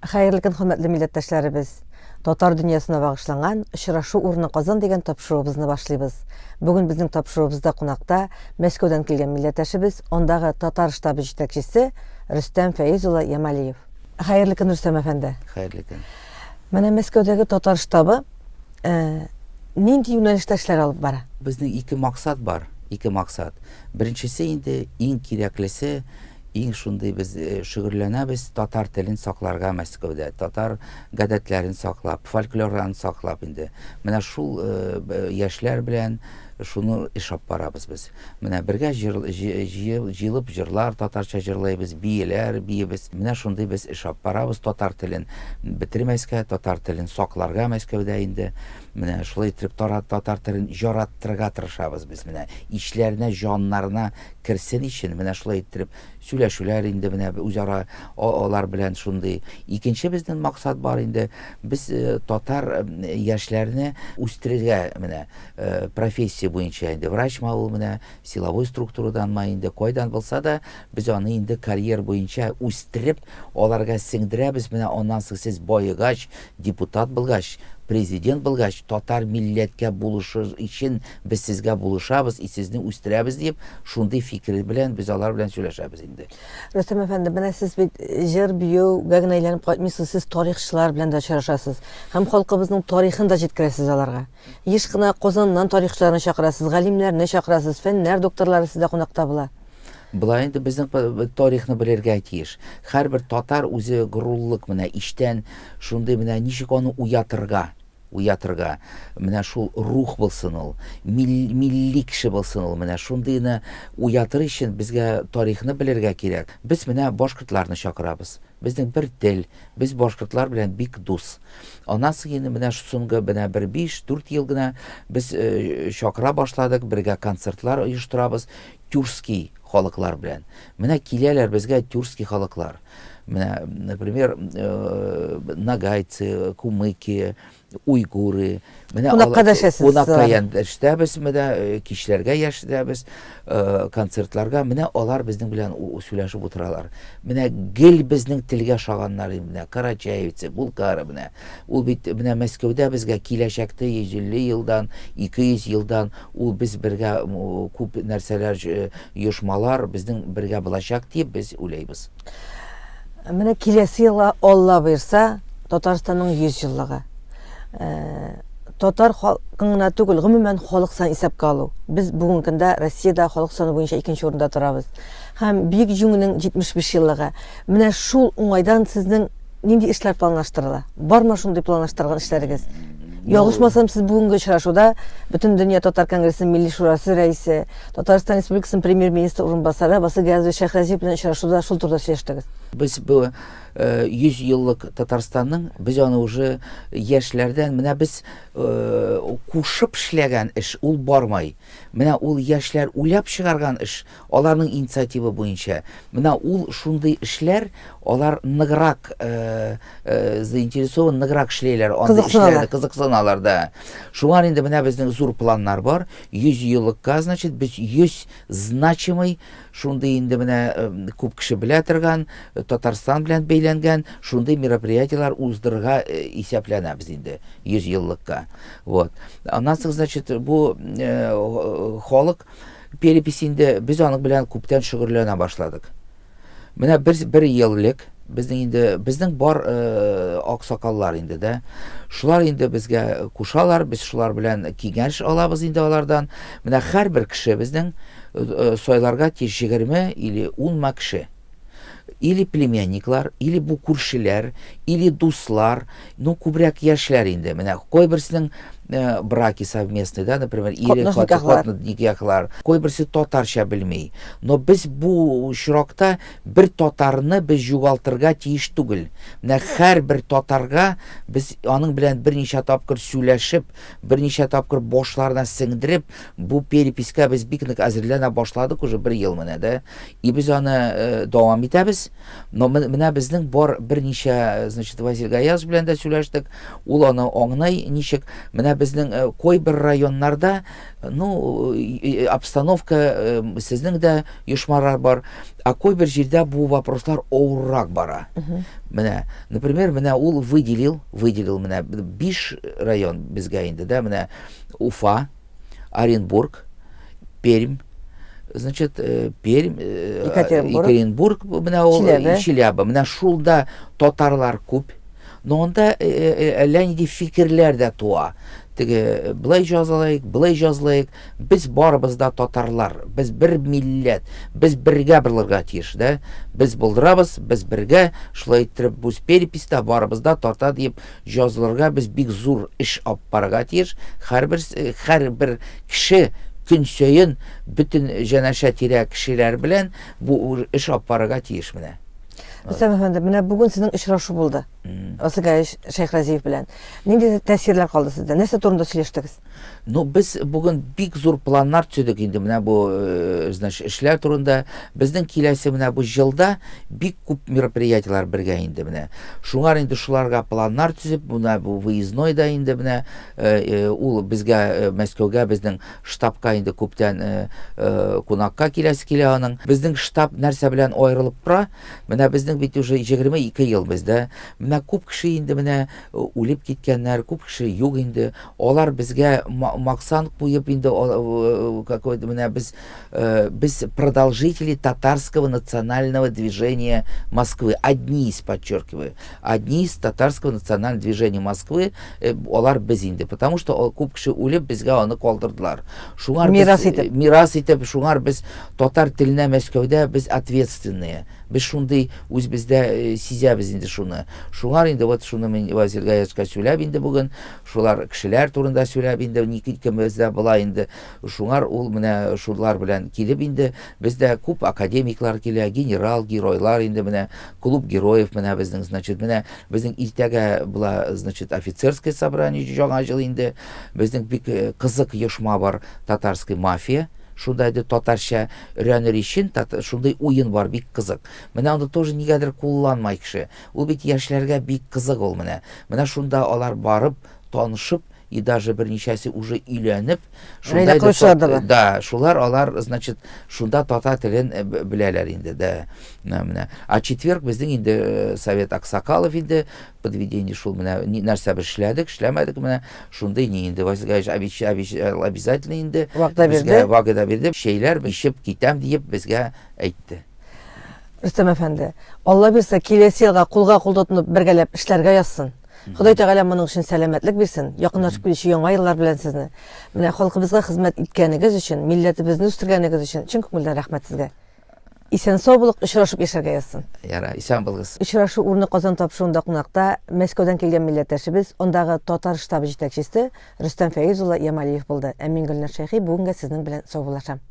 Хәерле көн, хөрмәтле милләттәшләребез! Татар дөньясына багышланган Очрашу урыны Казан дигән тапшыруыбызны башлыйбыз. Бүген безнең тапшыруыбызда кунакта Мәскәүдән килгән милләттәшебез, андагы татар штабы җитәкчесе Рөстәм Фәиз улы Ямалиев. Хәерле көн, Рөстәм әфәнде! Хәерле көн. Менә Мәскәүдәге татар штабы э, нинди юнәлештә эшләр алып бара? Безнең ике максат бар, ике максат. Беренчесе инде иң кирәклесе, иң шундый без э, шөгыльләнәбез татар телен сакларга Мәскәүдә, татар гадәтләрен саклап, фольклорын саклап инде. Менә шул э, яшьләр белән шуны эш алып барабыз без. Менә бергә җыелып җырлар татарча җырлыйбыз, биеләр биебез. Менә шундый без эш алып барабыз татар телен бетермәскә, татар телен сакларга Мәскәүдә инде. Менә шулай итеп татар телен җараттырырга тырышабыз без менә. Ичләренә, җаннарына керсен өчен менә шулай иттереп сөйләшүләр инде менә үзара алар белән шундый. Икенче безнең максат бар инде, без э, татар э, яшьләрне үстерергә менә э, профессия буенча инде врачма ул менә силовой структураданмы инде кайдан булса да без аны инде карьер буенча үстереп аларга сеңдерәбез менә аннан соң сез баегач депутат булгач президент булгач татар милләткә булышыр өчен без сезгә булышабыз и сезне үстерәбез дип шундый фикер белән без алар белән сөйләшәбез инде. Рөстәм әфәнде, менә сез бит җыр, биюгә генә әйләнеп кайтмыйсыз, сез тарихчылар белән дә очрашасыз һәм халкыбызның тарихын да җиткерәсез аларга. Еш кына Казаннан тарихчыларны чакырасыз, галимнәрне чакырасыз, фәннәр докторлары сездә кунакта була. Болай инде безнең тарихны белергә тиеш. Һәрбер татар үзе горурлык менә иштән шундый менә ничек аны уятырга, уятырга. Менә шул рух булсын ул, милли кеше булсын ул. Менә шундыйны уятыр өчен безгә тарихны белергә кирәк. Без менә башкортларны чакырабыз. Безнең бер тел, без башкортлар белән бик дус. Аннан соң инде менә соңгы менә бер 5-4 ел гына без э, чакыра башладык, бергә концертлар оештырабыз тюркский халыклар белән. Менә киләләр безгә тюркский халыклар. Менә, например, э, нагайцы, кумыки, уйгуры. Менә кунакка дәшәсез. Кунакка дәшәбез, менә э, кичләргә яшәбез, э, концертларга. Менә алар безнең белән сөйләшеп утыралар. Менә гел безнең телгә ошаганнар менә карачаевцы, булгары менә. Ул бит менә Мәскәүдә безгә киләчәктә 150 елдан, 200 елдан ул без бергә күп нәрсәләр э, оешмалар безнең бергә булачак дип без уйлыйбыз. Менә киләсе елга Алла боерса, Татарстанның 100 еллыгы. Э, татар халкын гына түгел, гомумән халык санын исәпкә алу. Без бүгенге көндә Россиядә халык саны буенча икенче урында торабыз. Һәм Бөек Җиңүнең 75 еллыгы. Менә шул уңайдан сезнең нинди эшләр планлаштырыла? Бармы шундый планлаштырган эшләрегез? Ялгышмасам, сез бүгенге очрашуда Бөтендөнья татар конгрессының Милли шурасы рәисе, Татарстан Республикасының премьер-министры урынбасары Васил Гаязович Шәйхразиев белән очрашуда шул турыда сөйләштегез. Без бу 100 э, еллык Татарстанның, без аны уже яшьләрдән, менә без э, кушып эшләгән эш ул бармай. Менә ул яшьләр уйлап чыгарган эш, аларның инициатива буенча. Менә ул шундый эшләр, алар ныграк э, э, заинтересован, ныграк эшләйләр андый эшләрне, кызыксыналар да. Шуңа инде менә безнең зур планнар бар. 100 еллыкка, значит, без 100 значимый, шундый инде менә э, күп кеше белә торган, э, Татарстан белән бәйләнгән шундый мероприятиеләр уздырырга э, исәпләнәбез инде 100 еллыкка. Вот. Аннан соң, значит, бу халык перепись инде без аның белән күптән шөгыльләнә башладык. Менә бер, бер ел элек безнең инде безнең бар э, аксакаллар инде дә. Шулар инде безгә кушалар, без шулар белән киңәш алабыз инде алардан. Менә һәрбер кеше безнең э, сайларга тиеш 20 или 10 ма кеше. Или племянниклар, или бу күршеләр, или дуслар, ну күбрәк яшьләр инде. Менә кайберсенең э, браки совместные, да, например, ире хатын никахлар. Кайберсе татарча белми. Но без бу очракта бер татарны без югалтырга тиеш түгел. Менә һәрбер татарга без аның белән берничә тапкыр сөйләшеп, берничә тапкыр башларына сеңдереп, бу переписька без бик нык әзерләнә башладык уже бер ел менә дә. И без аны э, дәвам итәбез. Но менә безнең бар берничә, значит, Вазил Гаязов белән дә сөйләштек. Ул аны аңлый ничек. Менә Менә безнең э, кайбер районнарда, ну, обстановка э, сезнең дә оешмалар бар, а кайбер җирдә бу вопрослар авыррак бара. Менә, например, менә ул выделил, выделил менә 5 район безгә инде, да, менә Уфа, Оренбург, Пермь, значит, э, Пермь, э, Екатеринбург, Екатеринбург менә ул Чиләбе. Чиләбе. Менә шулда татарлар күп. Но анда әллә нинди фикерләр дә туа. Теге былай җазалайык, былай җазалайык. Без барыбыз да татарлар, без бер милләт, без бергә булырга тиеш, да? Без булдырабыз, без бергә, шулай иттереп, бу переписьта барыбыз да татар диеп җазылырга без бик зур эш алып барырга тиеш. Һәрбер һәрбер кеше көн саен бөтен җәнәшә тирә кешеләр белән бу эш алып барырга тиеш менә. Рөстәм әфәнде, менә бүген сезнең очрашу булды. Васил Гаевич Шәйхразиев белән. Нинди тәэсирләр калды сездә? Нәрсә турында сөйләштегез? Ну, без бүген бик зур планнар төзедек инде менә бу, э, значит, эшләр турында. Безнең киләсе менә бу елда бик күп мероприятиеләр бергә инде менә. Шуңар инде шуларга планнар төзеп, менә бу выездной да инде менә э, э, ул безгә Мәскәүгә безнең штабка инде күптән кунакка киләсе килә аның. Безнең штаб нәрсә белән аерылып тора? Менә безнең бит уже 22 ел бездә. Менә күп кеше инде менә үлеп киткәннәр, күп кеше юк инде. Алар безгә максат куеп инде какой-то менә без без продолжители татарского национального движения Москвы. Одни из, подчеркиваю, одни из татарского национального движения Москвы, алар без инде, потому что күп кеше үлеп безгә аны калдырдылар. Шуңар мирас итеп. Мирас итеп, шуңар без татар теленә Мәскәүдә без ответственные. Без шундый үзебездә э, сизәбез инде шуны. Шуңар инде вот шуны мин Вазил Гаязовичка сөйләп инде бүген, шулар кешеләр турында сөйләп инде, ник икебез дә була инде. Шуңар ул менә шулар белән килеп инде, бездә күп академиклар килә, генерал, геройлар инде менә, клуб героев менә безнең, значит, менә безнең иртәгә була, значит, офицерское собрание яңа ел инде. Безнең бик э, кызык оешма бар, татарский мафия. Шунда инде татарча өйрәнер өчен шундый уен бар, бик кызык. Менә аны тоже нигәдер кулланмай кеше. Ул бит яшьләргә бик кызык ул менә. Менә шунда алар барып, танышып, и даже берничәсе уже өйләнеп, шунда инде да, шулар алар, значит, шунда татар телен э, беләләр инде, да. Менә. А четверг безнең инде э, Совет Аксакалов инде подведение шул менә нәрсә без эшләдек, эшләмәдек менә шундый ни инде Василий обязательно инде вәгъдә бирде. Вәгъдә бирде. Чәйләр эчеп китәм диеп безгә әйтте. Рөстәм әфәнде, Алла бирсә, киләсе елга кулга кул тотынып бергәләп эшләргә язсын. Ходай Тәгалә моның өчен сәламәтлек бирсен. Якынлашып килүче яңа еллар белән сезне. Менә халкыбызга хезмәт иткәнегез өчен, милләтебезне үстергәнегез өчен чын күңелдән рәхмәт сезгә. Исән-сау булык, очрашып яшәргә язсын. Яра, исән булыгыз. Очрашу урыны Казан тапшыруында кунакта Мәскәүдән килгән милләттәшебез, андагы татар штабы җитәкчесе Рөстәм Фәиз улы Ямалиев булды. Ә мин Гөлнар Шәйхи бүгенгә сезнең белән саубуллашам.